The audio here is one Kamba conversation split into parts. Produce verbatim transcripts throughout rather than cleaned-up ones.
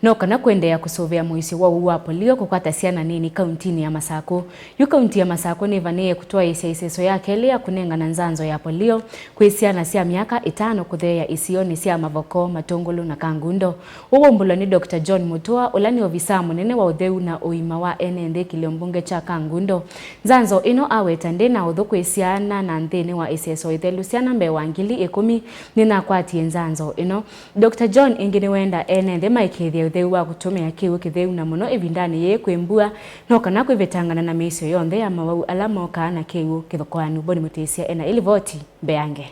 No kana kũendeea kũsũvĩa mũisyo wa ũwau wa polio kũkwata syana nini kauntinĩ ya Masakũ. Yu kaunti ya Masakũ nĩvanĩĩe kũtwaĩĩsya ĩseso ya kelĩ ya kũnengana nzanzo ya polio kwĩ syana sya myaka ĩtano kũtheea isionĩ sya Mavoko, Matũngũlũ na Kangundo. Ũũ waumbũlwa nĩ Doctor John Mutua, ũla nĩ ovisaa mũnene wa ũtheu na ũima wa ene nthĩ kĩlio mbunge kya Kangundo. Nzanzo ĩno aweta ndĩ na ũthũ kwĩ syana, na nthĩnĩ wa ĩseso ĩthelu, syana mbee wa ngili ĩkũmi nĩnakwatie nzanzo ĩno. Doctor John ĩngĩ nĩwenda ene nthĩ maĩkĩĩthye ũtheu wa kũtũmĩa kĩw'ũ kĩtheu, na mũno ĩvindanĩ yĩĩ kwĩ mbua, no kana kwĩvetangana na mĩisyo yonthe ya mawau ala mokaa na kĩw'ũ kĩthokoanu. Boni Mũtĩsya ena ĩlivoti mbeange.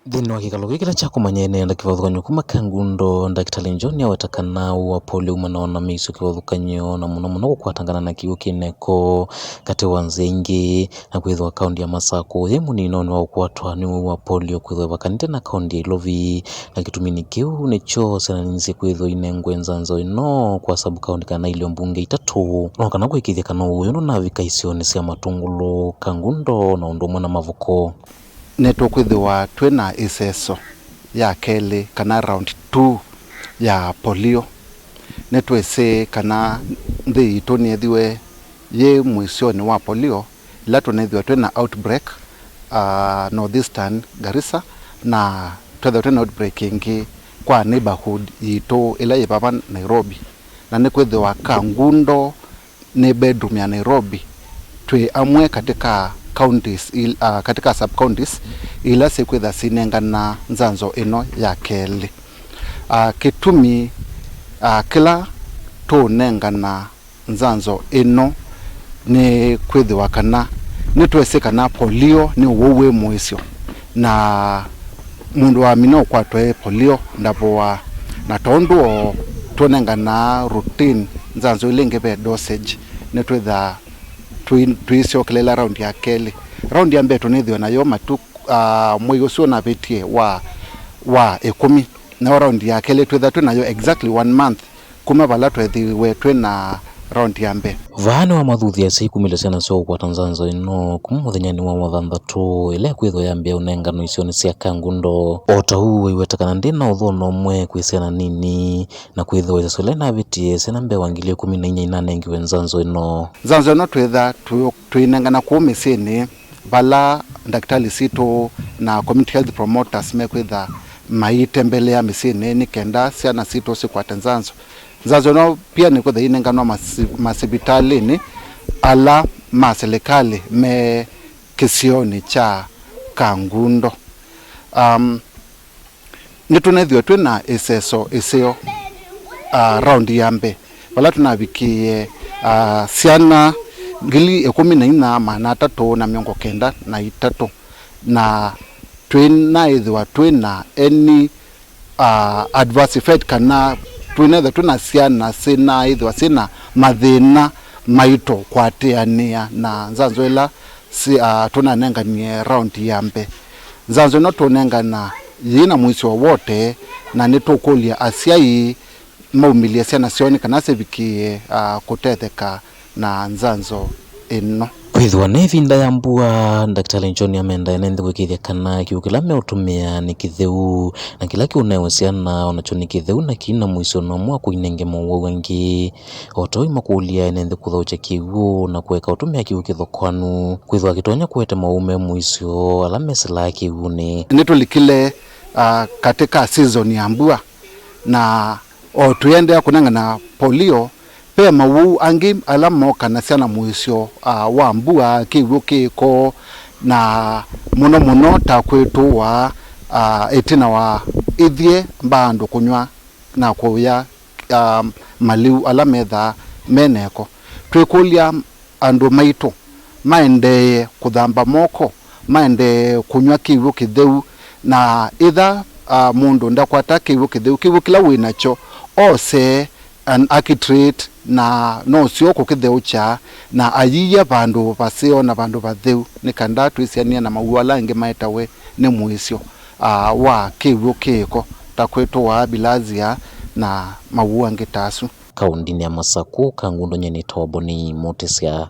Nthĩnĩ wa kĩkalo kĩĩ kĩla kya kũmanya ene nthĩ kĩvathũkany'o kuma Kangundo, Ndakĩtalĩ John aweta kana ũwau wa polio umanawa na mĩisyo kĩvathũkany'o, na mũno mũno kũkwatangana na kĩw'ũ kĩ neko katĩ wa nzĩa ingĩ, na kwĩthĩwa kaunti ya Masakũ yĩ mũninonĩ wa ũkwatwa nĩ ũwau wa polio kwĩthĩwa ĩvakanĩte na kaunti ya Ilovi, na kĩtuminĩ kĩu nĩkyo syana nini syĩkwĩthĩwa inengwe nzanzo ĩno kwa sub county kana ilio mbunge itatũ, no kana kũĩkĩĩthya kana ũwau ũyũ ndũnavika isionĩ sya Matũngũlũ, Kangundo na ũndũ ũmwe na Mavoko. Nĩtũkwĩthĩwa twĩ na ĩseso ya kelĩ kana round two ya polio. Nĩtwĩsĩ kana nthĩ yitũ nĩyĩthiwe yĩ mũisyonĩ wa polio, ĩla tũneethĩwa twĩ na outbreak, ah, North Eastern Garissa, na twethĩwa twĩ na outbreak ĩngĩ kwa neighborhood yitũ ĩla yĩ vava Nairobi. Na nĩkwĩthĩwa Kangundo nĩ bedroom ya Nairobi, twĩ amwe katika counties il-, ah, katika sub counties ila syĩkwĩtha sinengana nzanzo ĩno ya kelĩ. Ah, kĩtumi, ah, kĩla tũũnengana nzanzo ĩno nĩ kwĩthĩwa kana nĩtwĩsĩ kana polio nĩ ũwau wĩ mũisyo, na mũndũ wamina ũkwatwa e polio ndavoaa. Na tondũ o tũnenganaa routine nzanzo ila ingĩ ve dosage, nĩtwĩthaa tũi-, tũisyokelela raundi ya kelĩ. Raundi ya mbee tũnĩthĩwe nayo matuku, ah, mwei ũsu ũnavĩtie wa, wa ĩkũmi. Nao raundi ya kelĩ twĩtha twĩ nayo exactly one month kuma vala tweethĩiwe twĩ na raundi ya mbee. Vaa nĩwamathuthya asyai kumĩlya syana syoo kũkwata nzanzo ĩno kuma mũthenyanĩ wa wathanthatũ, ĩla ĩkwĩthwa yambĩĩa ũnengano isionĩ sya Kangundo. O ta ũu, waiweta kana ndĩ na ũthũno ũmwe kwĩ syana nini, na kwĩthĩwa ĩseso ĩla ĩnavĩtie, syana mbee wa ngili ĩkũmi na inya inanengiwe nzanzo ĩno. Nzanzo ĩno twĩtha tũ-, tũinengana kũu mĩsyĩnĩ, vala ndakitali sitũ na community health promoters mekwĩtha maitembelea mĩsyĩnĩ nĩ kenda syana sitũ sikwate nzanzo. Nzanzo ĩno pia nĩkwĩtha inenganwa masi-, masivitalĩnĩ ala ma silikalĩ me kĩsionĩ kya Kangundo. Um, Nĩtũneethĩwa twĩ na ĩseso ĩseo, ah, raundi ya mbee, vala tũnavikĩie, ah, syana ngili ĩkũmi na inya maana atatũ na mĩongo kenda na itatũ, na twĩnaĩthĩwa twĩ na any, ah, adverse effect, kana twĩnaĩthĩwa twĩ na syana syĩnaĩthĩwa syĩ na mathĩna maito kũatĩanĩa na nzanzo ĩla si, ah, tũnanenganie raundi ya mbee. Nzanzo ĩno tũnengana yĩ na mũisyo wote, na nĩtũkũlya asyai maumĩlye syana syoo nĩ kana sivikĩĩe, ah, kũtetheka na nzanzo ĩno. Kwĩthĩwa nĩ ĩvinda ya mbua, Ndakitali John amenda ene nthĩ kũĩkĩĩthya kana kĩw'ũ kĩla meũtũmĩa nĩ kĩtheu, na kĩla kĩũnewe syana o nakyo nĩ kĩtheu na kĩi na mũisyo na ũmwe wa kũinenge mowau angĩ. O ta ũu makũlya ene nthĩ kũthaũkya kĩw'ũ na kũeka ũtũmĩa kĩw'ũ kĩthokoanu, kwĩthĩwa kĩtonya kũete mowau me mũisyo ala mesĩlaa kĩw'ũnĩ. Nĩtũlikile, ah, katĩ ka season ya mbua, na o tũiendeea kũnengana polio, ve mowau angĩ ala mokanasya na mũisyo, ah, wa mbua, kĩw'ũ kĩko, na mũno mũno ta kwĩtũũa, ah, ĩtina wa ithyĩ mbaa andũ kũnyw'a na kũya, ah, maliu ala methaa me neko. Twĩkũlya andũ maitũ maendee kũthamba moko, maendee kũnyw'a kĩw'ũ kĩtheu, na ĩtha, ah, mũndũ ndakwata kĩw'ũ kĩtheu, kĩw'ũ kĩla wĩ nakyo, ose an akitreat, na no syo kũkĩtheũkya na ayĩya vandũ vaseo na vandũ vatheu, nĩ kana twĩsĩanĩe na mawau ala angĩ maetawe nĩ mũisyo, ah, wa kĩw'ũ kĩko, ta kwĩtũaa bilharzia na mawau angĩ ta asu. Kaũndĩnĩ ya Masakũ, Kangundo, nyie nĩtawa Boni Mũtĩsya.